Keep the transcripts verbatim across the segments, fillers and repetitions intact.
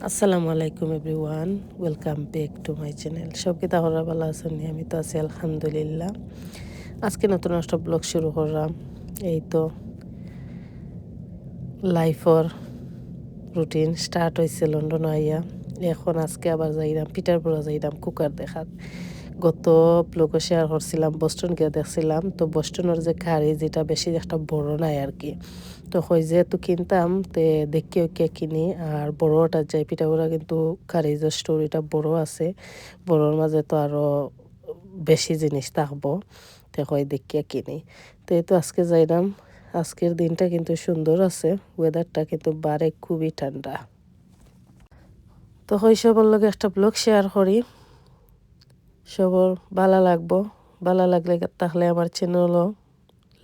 আসসালামু আলাইকুম everyone, welcome back to my channel. সব কিতা খবর, ভালা আছইন নি? আমি তো আছি আলহামদুলিল্লাহ। আজকে নতুন একটা ব্লগ শুরু করলাম। এই তো লাইফর রুটিন স্টার্ট হইছে লন্ডন আইয়া। এখন আজকে আবার যাইরাম পিটারবরা, যাইরাম কুকার দেখাত। গত ব্লগও শেয়ার করছিলাম, বস্টন গিয়া দেখছিলাম। তো বস্টনর যে কারি যেটা বেশি একটা বড় নাই আর কি, তো কই যেহেতু কিনতাম তে দেখি ওকে কিনি। আর বড়টা যাই পিটারবরা কিন্তু কারিজর স্টোরটা বড় আছে, বড়র মাঝে তো আরো বেশি জিনিস থাকবো, তে কই দেখিয়া কিনি। তো এই তো আজকে যাইরাম, আজকের দিনটা কিন্তু সুন্দর আছে, ওয়েদারটা কিন্তু বারে খুবই ঠান্ডা। তো কই সবর লগে একটা ব্লগ শেয়ার করি, সবর ভালা লাগবো। ভালা লাগলে তাহলে আমার চ্যানেলও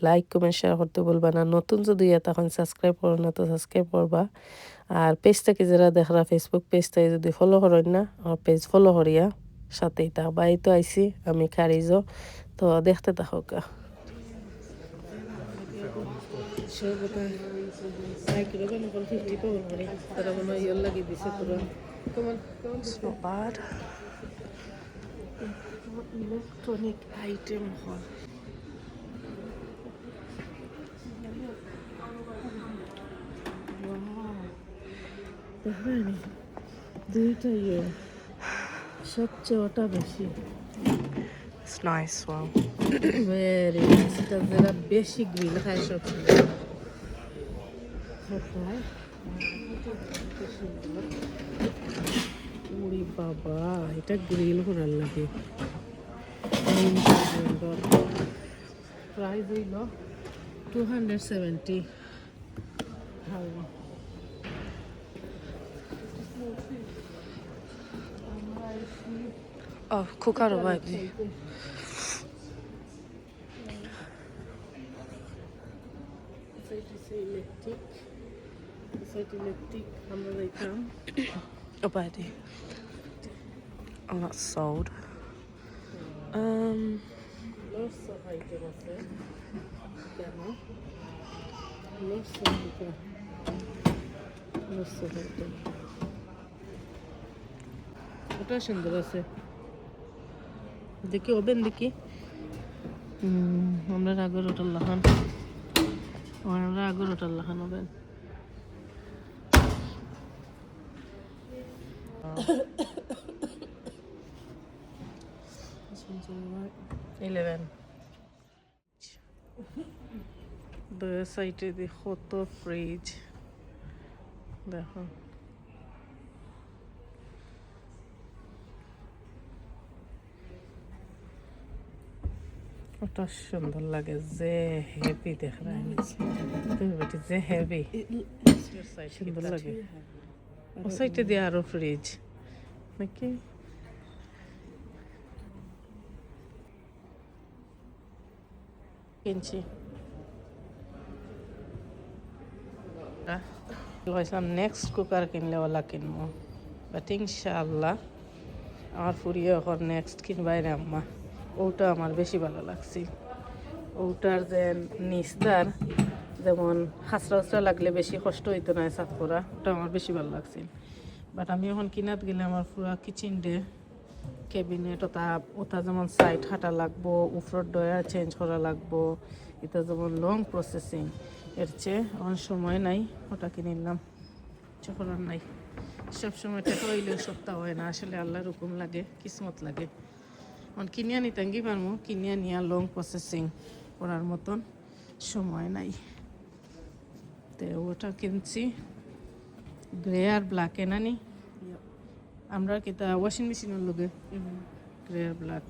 লাইক কমেন্ট শেয়ার করতে ভুলবা না। নতুন যদি ইয়া তখন সাবস্ক্রাইব করো না তো সাবস্ক্রাইব করবা। আর পেজ থাকি যারা দেখরা, ফেসবুক পেজ থাকি যদি ফলো করইন না, আমার পেজ ফলো করিয়া সাথেই থাকবা। এই তো আইছি আমি কারিজো, তো দেখতে থাকো কা। It's not bad. Electronic item হল। Wow. দেখেন, দুইটা ইয়ে, সবচেয়ে ওটা বেশি। It's nice, wow. Very nice. এটা যারা বেশি গ্রিল খায় সব সময়। ওটাই। ওরে বাবা, এটা গ্রিল করার লাগে। প্রাইস হইল টু হান্ড্রেড সেভেন্টি। ও, কুকারও বাইরে। ইলেকট্রিক, ইলেকট্রিক আমরা যাইতাম। ও বাইরে। Oh, that's sold. Um, Lots of item আছে। কেন? Lots of item। Lots of item। ওটা সুন্দর আছে। দেখি ওভেন দেখি। হুম, আমরা আগর ওটার লাখান। ও, আমরা আগর ওটার লাখান ওভেন। ইলেভেন। দুই সাইডে দি কত ফ্রিজ দেখো। ওটা সুন্দর লাগে, যে হেভি দেখরা। তুমি বেটি যে হেভি। সুন্দর লাগে। ও সাইডে দি আরো ফ্রিজ নাকি? কিনছি। কইছিলাম নেক্সট কুকার কিনলে ওলা কিনবো, বাট ইনশাআল্লাহ আমার ফুরিয়ে এখন নেক্সট কিনবাই রে আম্মা। ওটা আমার বেশি ভালা লাগছিল। ওটার যে নিস্তার যেমন খাসরা উসরা লাগলে বেশি কষ্ট হইতো না সাফ করা, ওটা আমার বেশি ভালা লাগছিল। বাট আমি এখন কিনাত গেলে আমার পুরা কিচেন ডে ক্যাবিনেট ওটা, ওটা যেমন সাইড কাটা লাগবো, উপরর ডয়ার চেঞ্জ করা লাগবো, এটা যেমন লং প্রসেসিং, এর চেয়ে আমার সময় নাই, ওটা কিনিলাম। কিছু করার নাই, সব সময় টাকা হইলেও সপ্তাহ হয় না, আসলে আল্লাহর হুকুম লাগে, কিসমত লাগে। এখন কিনিয়া নিতাঙ্গি পারমু, কিনিয়া নিয়া লং প্রসেসিং করার মতন সময় নাই। তে ওটা কিনছি গ্রে আর ব্ল্যাক এ নানি। আমরা কিতা ওয়াশিং মেশিনর লগে গ্রে আর ব্ল্যাক।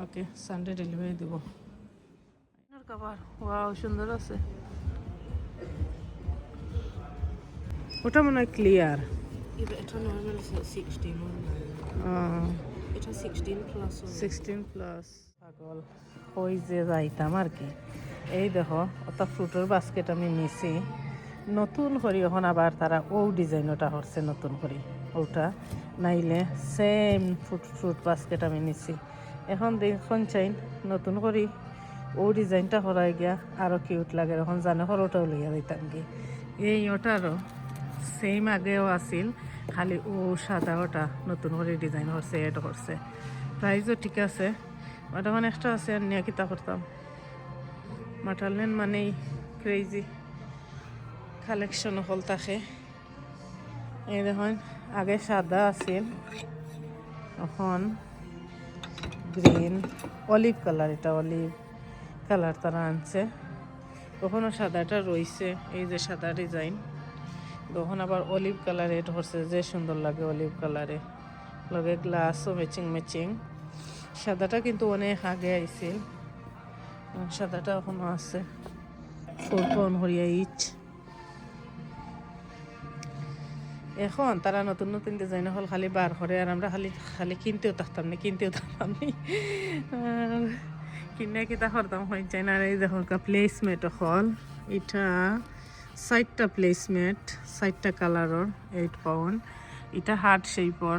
ওকে, সানডে ডেলিভারি দিব। কভার, ওয়াও, সুন্দর আছে। ওটা মনে হয় ক্লিয়ার। এটা নর্মাল সিক্সটিন। এটা সিক্সটিন প্লাস। Sixteen plus. পাগল, ওই যে যাইতাম আর কি। এই দেখো, ওটা ফ্রুটর বাস্কেট আমি নিছি নতুন করি। এখন আবার তারা ও ডিজাইন ওটা করছে নতুন করি, ওটা নাইলে সেম ফ্রুট, ফ্রুট বাস্কেট আমি নিছি। এখন দেখুন চাইন নতুন করি ও ডিজাইনটা করাই গিয়া আরো কিউট লাগে। এখন জানে করো ওটাও লইয়া যাইতাম কি। এই ওটারও সেম আগেও আছিল, খালি ও সাদা ওটা নতুন করে ডিজাইন করছে, অ্যাড করছে। প্রাইসও ঠিক আছে, ওটা মানে এক্সট্রা আছে, আর নিয়া কিতা করতাম। মাটারল্যান্ড মানেই ক্রেজি কালেকশন হল থাকে। এই দেখুন, আগে সাদা আছিল, এখন গ্রিন, অলিভ কালার, এটা অলিভ কালার তারা আনছে। তখনও সাদাটা রইছে, এই যে সাদা ডিজাইন, তখন আবার অলিভ কালার অ্যাড করছে, যে সুন্দর লাগে অলিভ কালারে, লগে গ্লাসও ম্যাচিং ম্যাচিং। সাদাটা কিন্তু অনেক আগে আইছিল, সাদাটা এখনো আছে। ফোর পাউন্ড করিয়া ইচ। এখন তারা নতুন নতুন ডিজাইন হল খালি বার করে, আর আমরা খালি খালি কিনতেও থাকতাম না, কিনতেও থাকতাম না। আর কিনে কিতা করতাম হয়ে যায় না। আর এই দেখো প্লেসমেট হল, এটা চারটা প্লেসমেট, চারটা কালারর, এইট পাউন্ড। এটা হার্ট শেপর,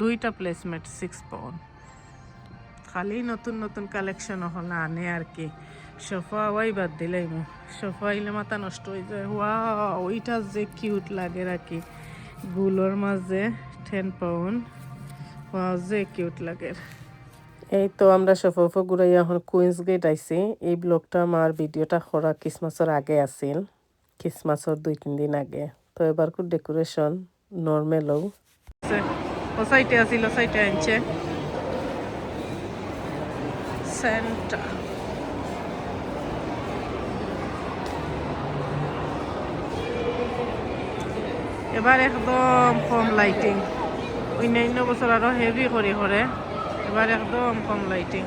দুইটা প্লেসমেট, সিক্স পাউন্ড। খালি নতুন নতুন কালেকশন হল আনে আর কি। সোফা ওয়াই বাদ দিলাইমু, সোফা আইলে মাথা নষ্ট হয়ে যায়। ওয়াও, ওইটা যে কিউট লাগে আর কি, গুলোর মাঝে টেন পাউন্ড। ওয়াও, যে কিউট লাগে। এই তো আমরা সোফা উফা ঘুরাইয়া এখন কুইন্স গেট আইছি। এই ব্লগটা আমার ভিডিওটা করা ক্রিসমাসর আগে আছিল, ক্রিসমাসর দুই তিন দিন আগে। তো এবার খুব ডেকোরেশন নর্মালও। ও সাইডে আছিল, ও সাইডে আনছে সেন্টা। এবার একদম কম লাইটিং, অন্যান্য বছর আরো হেভি করি করে, এবার একদম কম লাইটিং।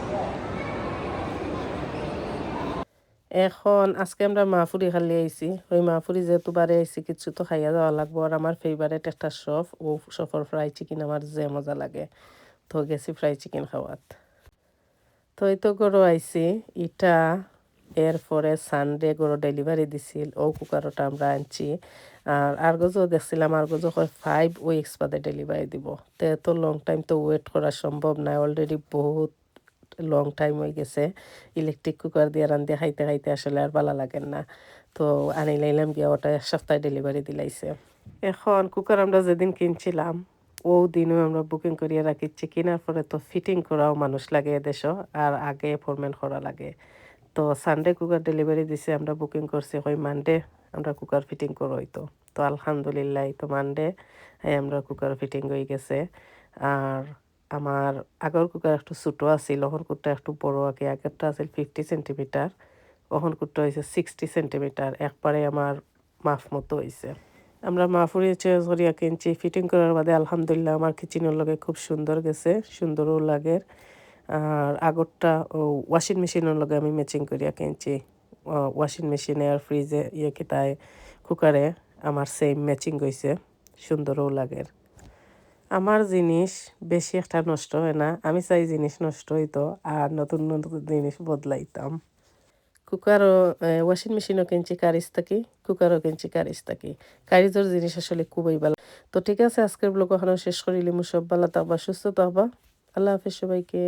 এখন আজকে আমরা মাহফুরি খালি আইছি, ওই মাহফুরি যেহেতু বারে আইছি, কিছু তো খাইয়া যাওয়া লাগবো। আর আমার ফেভারিট একটা শপ, ও শপর ফ্রাই চিকেন আমার যে মজা লাগে, তো গেছি ফ্রাই চিকেন খাওয়াত। তো এই তো গরো আইছি, ইটা এরপরে সানডে গরো ডেলিভারি দিছিল, ও কুকারটা আমরা আনছি। আর আরগজও দেখছিলাম, আরগজও কয় ফাইভ উইকস বাদে ডেলিভারি দিব। তো এত লং টাইম তো ওয়েট করা সম্ভব নয়, অলরেডি বহুত লং টাইম হয়ে গেছে। ইলেকট্রিক কুকার দিয়ে রান্ধে খাইতে খাইতে আসলে আর ভালা লাগে না। তো আনি লাইলাম গিয়া, ওটা এক সপ্তাহে ডেলিভারি দিলাইছে। এখন কুকার আমরা যেদিন কিনছিলাম, ও দিনও আমরা বুকিং করিয়া রাখিছি। কিনার পরে তো ফিটিং করাও মানুষ লাগে এদেশো, আর আগে অ্যাপয়েন্টমেন্ট করা লাগে। তো সানডে কুকার ডেলিভারি দিছে, আমরা বুকিং করছি, কই মানডে আমরা কুকার ফিটিং করো হইতো। তো আলহামদুলিল্লাহ, এই তো মানডে আমরা কুকার ফিটিং হয়ে গেছে। আর আমার আগর কুকার একটু ছোট আছিল, অখন কুকারটা একটু বড় আর কি। আগেরটা আছিল ফিফটি সেন্টিমিটার, অখন কুকারটা হইছে সিক্সটি সেন্টিমিটার, একবারে আমার মাপ মতো হইছে। আমরা মাহফুরি চয়েস করিয়া কিনছি, ফিটিং করার বাদে আলহামদুলিল্লাহ আমার কিচেনর লগে খুব সুন্দর গেছে, সুন্দরও লাগের। আর আগরটা ও ওয়াশিং মেশিনর লগে আমি ম্যাচিং করিয়া কিনছি। আহ, ওয়াশিং মেশিনে আর ফ্রিজে ইয়ে কিতায় কুকারে আমার সেম ম্যাচিং হইছে, সুন্দরও লাগের। আমার জিনিস বেশি একটা নষ্ট হয় না, আমি চাই জিনিস নষ্ট হইতো আর নতুন নতুন জিনিস বদলাইতাম। কুকারও, এ, ওয়াশিং মেশিনও কিনছি কারিজ থাকি, কুকারও কিনছি কারিজ থাকি। কারিজর জিনিস আসলে খুবই ভালা। তো ঠিক আছে, আজকের ব্লগ এখানে শেষ করিলিমু। সব ভালা থাকবা, সুস্থ থাকবা। আল্লাহ হাফেজ সবাইকে।